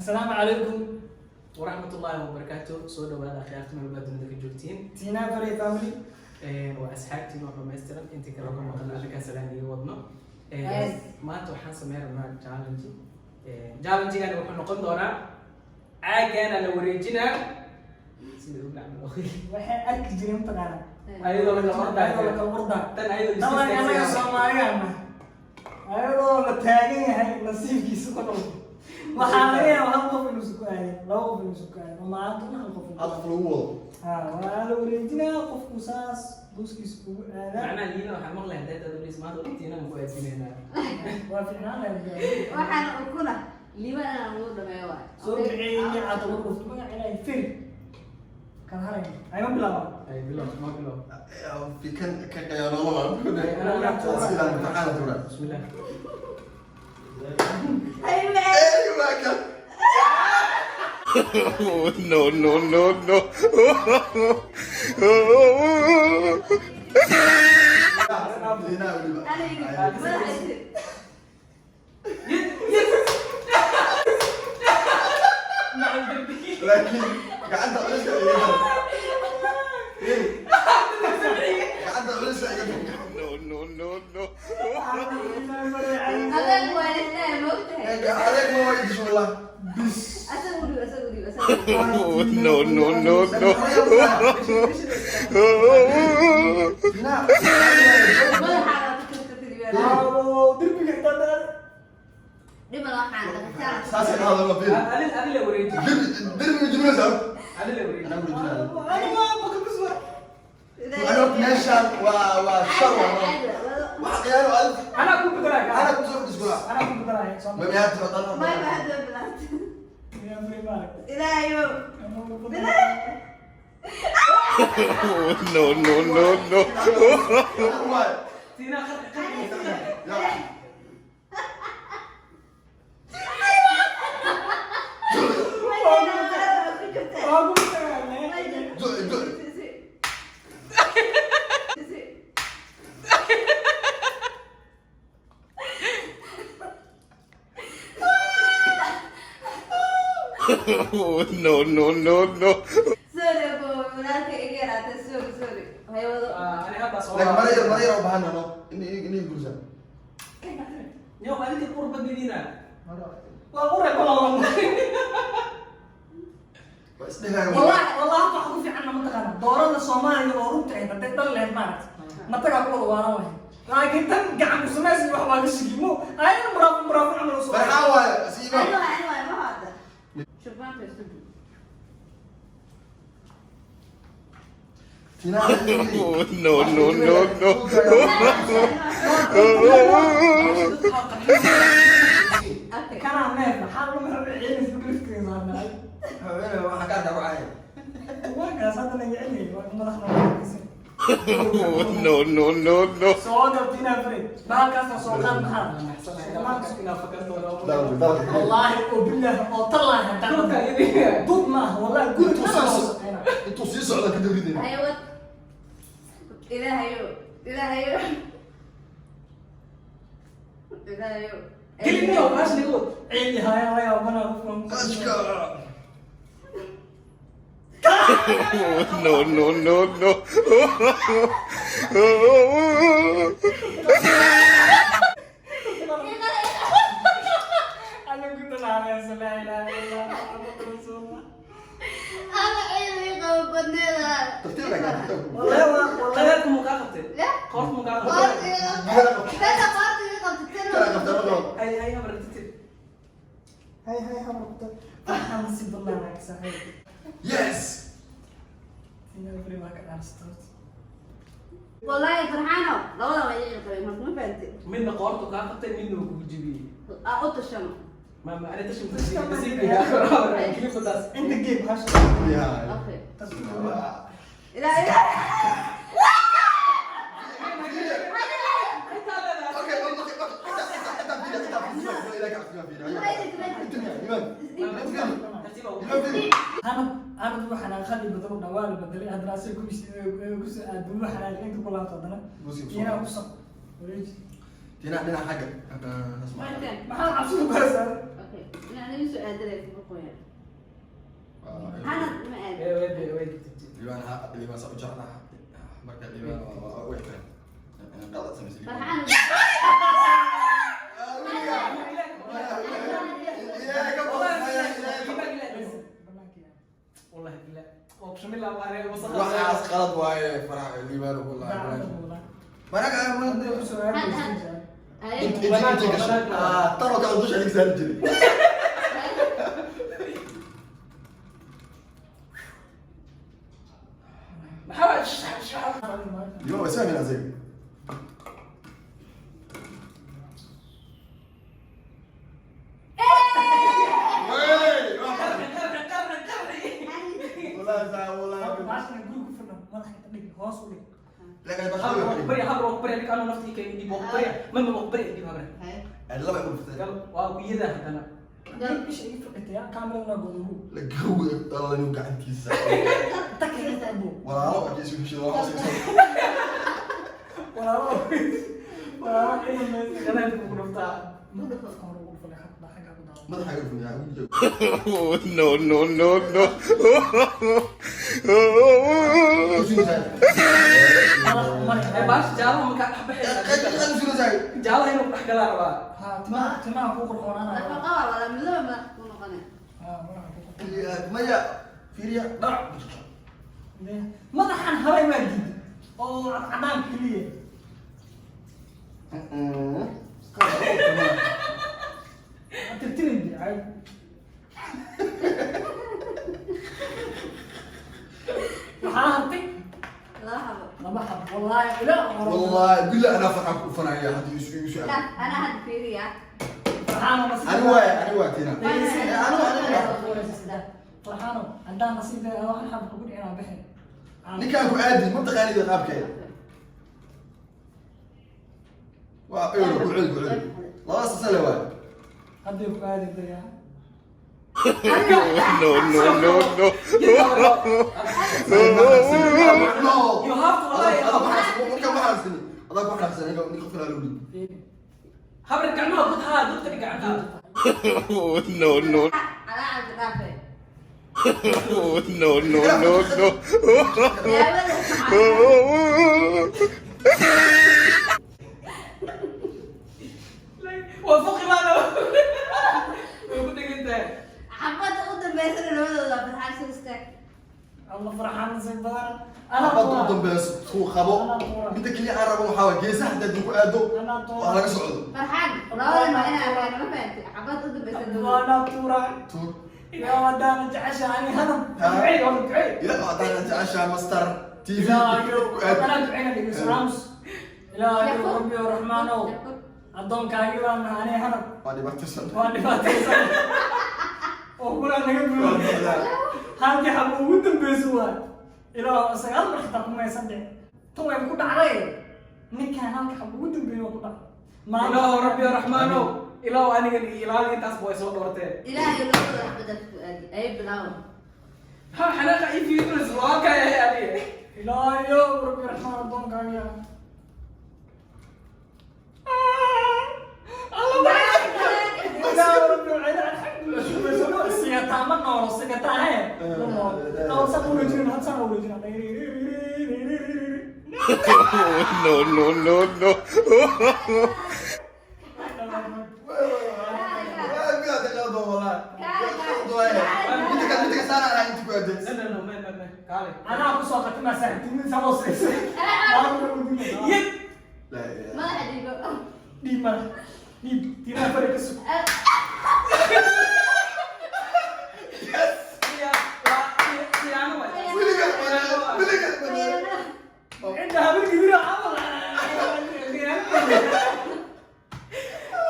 Asalaamu calaykum. Waraxmatullaahi wabarakaatu. Soo dhawaada akhyaarta meel baa dunida ka joogtiin. Tina Faray family. Waa asxaabtiin oo dhammaystiran, intii kale ka maqan arrinkaa salaan iga wadno. Yes. Maanta waxaan sameyn rabnaa challenge. Challenge-gani wuxuu noqon doonaa caagaana la wareejinaa sida ugu dhacdo. Waxay arki jireen mataqaana Ayadoo la kala ordaayo. Ayadoo la kala ordaayo. Tan ayadoo la Taban iska anaga istaagsanaayo. Soomaaliyaana ayadoo la taagan yahay nasiibkiisa ku noqdo. Waxaa laga yaabaa hal qof inuusan ku aadin, laba qof inuusan ku aadin, oo maalinta hal qof inuu- Hal qof lagu wado. Ha, waa la wareejinaa, qofku saas buuskiisa ugu aadaa. Macnaha liina waxaa maqlay hadday dad ulis maanta waqtiina ku aadinaynaa. Waa fiicnaan lahayd. Waxaan ukuna liiban inaan ugu dhameeyo waay. Soo duceeyey, cad ugu dhufto magaca Ilaahay, firi kala harayna ayma bilaabaa. Ay, bilow ma bilow. Fi kan ka qiyaanoola baa. Sidaan imtixaan tuura. Bismillah. Ay, Ey, waa kan. No, no, no, no. Liinaa weliba. Aniga madaxa. Laakiin gacanta culuska iga dar. Ey, gacanta culuska iga dar. No, no, no, no. Adeeg waa lisnahay, ma ogtahay? Adeeg ma waa idisho wallah. Bis. Asaga u dhiib, asaga u dhiib, asaga u dhiib. No, no, no, no. Liinaa. Madaxaaga ku karkartid liibaan. Aawo, derbiga xitaa daan. Dhiman waxaan dhaqataan. Saasay dhahdo la fiiri. Adil adil la wareeji. Derbiga jibinaysaa. Adil la wareeji. Anaa wareejinaayo. Aniga baka bis waa. Waxaan horta meeshaan waa shar waa. Wax khiyaano aad. Anaa ku bedelaa. Anaa ku soo fadhiis Anaa ku bedelaya soo. Ma miyaad socdaan? May ma hadda bilaabtay. Tina Faray maaragtay. Ilaahayow. No, no, no, no. Waay. Tiina qarqi qarqi. Ya. Waa ku bedelaya. Duci duci. No, no, no, no. Sorry, bo, walaalka iga yaraatay. Sorry, sorry. Hay wado. Ani hadda soo. Laakiin mara yar mara yar u baahan no. In gursa. Yo, adinka qur badnidiina. Waa uray kulawan. Waa isdhigaayo. Wallahi wallahi waxa ku fiican ma taqaana doorada Soomaaliya oo runta ay hadday dhan lehed maaragtay matagaa ku wada waalan lahayd, laakiin tan gacan ku samaysi wax waa la shigimo ayana muraafo muraafo camal u soo. Farxaan waaye siiba. Ani waa, ani waa, ma hadda. Shurbaanta isku dub. Tina. No, no, no, no. Okay. Kanaa neef maxaa lagu celin fikirkiisa saarnay. Haweeney waxaa ka arkaa ku caaya. Waakaas hadda laga celiyay waa madaxna waa. No, no, no, no. Soo galtina Faray bahalkaasna soo qaad maxaa. Inaa fakarto. Dalka dalka. Wallaahi oo bilaahi oo tallaahi Dhulka idinka. dud maaha wallaahi guri Intuu sii socdo. Intuu sii socdo ka dawridayna. Hay wad. Ilaahayow. Ilaahayow. Ilaahayow. Gelin yo, baasha nigu. Ciidi haya la yaabana qofka. Qashka. No, no, no, no. Ana ku dhalaaleysa, laa ilaaha illa Allah Muhammad rasuulullah. Ama ciid ii qabo badneeda. Tartiib laakiin tartiib. Wallahi waa wallahi. Qadaadku muu kaa qabtay? La? Qoortu muu kaa qabtay? Qoorta iga qabtay. Tana qoorta iga qabtay. Kala Tana. qabta ma Hay hay habartid. Hay hay hamarta waxaan si badnaa saaxiib. Yes. Tina Faray waa ka dhaarsato. Wallaahi Farxaano, labada waa iga qabeen, marka ma fahantay? Midna qoortu kaa qabtay, midna wuu kugu jibiyey. Aa u tashano. Ma ani tashin nasiibkayga kilifadaas. Inta geeb hasha. Ya. Okay. Tasbiih. Ilaa ilaa. Okay, okay, okay. Inta inta inta inta ilaa ka caafimaad fiiri. Inta iman. Iman. Iman fiiri. Anad anad waxaan aqali badan u dhawaa la bedelay haddana asaga ku ku soo aad buu xanaaqay inta ku laabto haddana. Buusi. Tina ku soo wareeji. Tina dhinaca xagga. Maanta. Maxaa cabsidu ku haysaa? Okay. Inaan idin soo aadanay kuma qoyan. Hanad ma aadin. Way. Liibaan ha, Liibaan saa u jeclaha. Marka Liibaan waa u xiran. Qalad samaysay. Farxaan. Ah, weligaa. Ilaahay ka baqo. Ilaahay. Wallahi billah. Oo kushamila waa wasakh. Waxaas qalad waaye, Farax Liibaan wallahi. Maraga ma Haye. inta inta gashay. Ah, tan oo kale dusha laga saari jiray. Maxaa waa shax shax. Liibaan waa isfahmin asaga. Wey, waa Qarxi qarxi qarxi qarxi. wallahi saa wallahi. Baashan guriga ku fadhiyo, madaxa inta dhig, hoos u dhig. Laakiin Hal bashar waa bari, hal waa bari, ninka anuu naftii keen dib waa bari. Ma waa bari dib habra. Haye. Laba ay u dhuftay. Gal waa guyada hadana. Gal. Isha iga fiqitay, kaamirada godogu. La gawe dhalanu gacantiisa. Takirta abu. Walaalo waxay isu heshay waa hoos isu. Walaalo. Walaalo ilmo. Gadaal ku dhuftaa. Madaxa hore ugu fadhiyo, xagga ku daawo. Madaxa ay u fuyaa ugu joog. No, no, no, no. Madaxa Ee baash jaalaha ma ka dhex baxaysa. Jaalaha inuu dhex galaa rabaa. Ha, timaha timaha ku qurxoonaanaya. Lafa qaba wala midaba madax ku noqonay. Ha, madaxa ku qurxoon. Maya fiiriya dhac. Madaxan habay waa diiday oo cadcadaan keliya. Tirtirin dee, caadi. Waxaa hartay Laba xabo. laba xabo, wallaahi ilaa hore. والله بالله انا فرحان كفنا يا حد يسوي يسوي. La, anaa hadda fiiriya. Farxaano nasiib. انا واي انا واي تينا. انا انا Farxaano haddaan nasiib leeyahay waxaan xabo kugu dhicinaa bixi. Ninkaan ku aadi ma taqaanid qaabkeeda. Waa euro ku celi ku celi. Laba sano waay. Hadday ku aadi dayaa. No, no, no, no. No. You have to wallahi. Marka waxaan sini. Adaa ku xanaaqsan ninka ninka qofka loo dhiib. Habra gacmaha gud haa gudka dhig gacmaha. No, no, Calaa cabdi dhaafe. no, no, no, no. Daawada. Waa fuqi maana. Way ku dhegan tahay. Xabadda u dambeysana labadooda Farxaan soo istaag. Allah, farxaan nasiib badan. Xabadda u dambayso tuu qabo. Midda kaliya aan rabo waxaa waaye geesaha haddaad ku aado waa laga socdo. Farxaan, labadan waa inaa arkaan, ma fahantay? Xabadda u dambeysana labadooda. Waana tuuraa. Tuur. Yaa wadaan jecesha ani hanam. Ducee oo ducee. Ila haddaan jeceshahay Master TV. Ilaahayow, ku aad. anaa duceyna dhegeyso, Rams. Ilaahayow, Rabbi oo Raxmaanow, addoonkaagii baan nahay ani hanam. Waa dhibaataysan. Waa dhibaataysan oo kulaa naga buuxay. Halkii xabo ugu dambeyso waay. Ilaa 9 mar xitaa kumaysan dhicin. Tan way ku dhacday. Ninkaan halka xabo ugu dambeeyo waa ku dhacday. Ilaahu Rabbi Raxmaanow. Ilaahu anigan iyo ilaali intaas way soo dhowrteen. Ilaahay labadooda xabadda ku aadi. Ay bilaaw. Ha xanaaqa ii fiirinayso waa ka yahay adiga. Ilaahayow, Rabbi Raxmaan, addoonkaagii ah. Ilaahu Rabbi, alxamdulillah, sigataa ma noolo, sigataa he. Ma noolo. Awal saan u wareejinayn, had saan u wareejinaa. No, no, no, no. Waa miyaad qaldo wallahi. Qaldo waaye. Midda kale midda kale saara anaa inta ku aadeen. No, no, no, ma ma ma. Kaale. Anaa ku soo qatimaa saaxiibtinimadiisa loo siisay. Yid. Laa ilaaha. Madaxa dhigo. Dhiib madax. Dhiib. Timaha fari ka sug. Yes. Waa khiyaano waay. Weligaa weligaa weligaa. Cinda habar gibiro camal.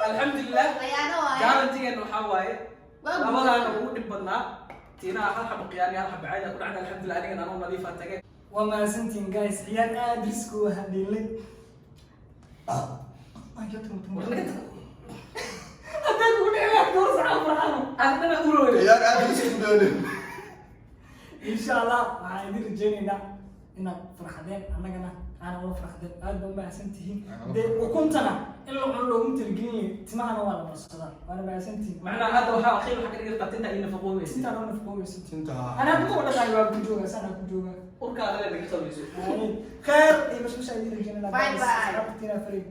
Alxamdulillah. Khiyaano waaye. Challenge-geena waxaa waaye Waa labadaana ugu dhib badnaa. Tiinaha hal xabo khiyaano iyo hal xabo caadi ah ku dhacday. Alxamdulillah, anigan anoo nadiif ah tagay. Waa mahadsantihiin guys, ciyaar aad risk u ah dheelay. War naga tag. Haddaan kugu dhici lahaa door saca farxano. Adnana urooyo. Ciyaar aad isku dheelay. Insha Allah waxaan idin rajeynaynaa Inaad farxadeen, annagana aana la farxadeen, aad baa umahadsan tihiin. Dee ukuntana in la cuno looguma talagelinayo, timahana waa la marsadaa. Waana mahadsan tihiin. Macnaha hadda waxaa akhiir waxaa ka dhigi kartaa tinta ay nafaqoobaysa. Tintaa loo nafaqoobaysa. Tinta. Anaa ku dhaqaayo, waa ku joogaa, sanaa ku joogaa. Urkaada le naga qabayso. Kheer iyo bashbasha idin rajaynaa. Bye bye. Asxaabtiina fariid.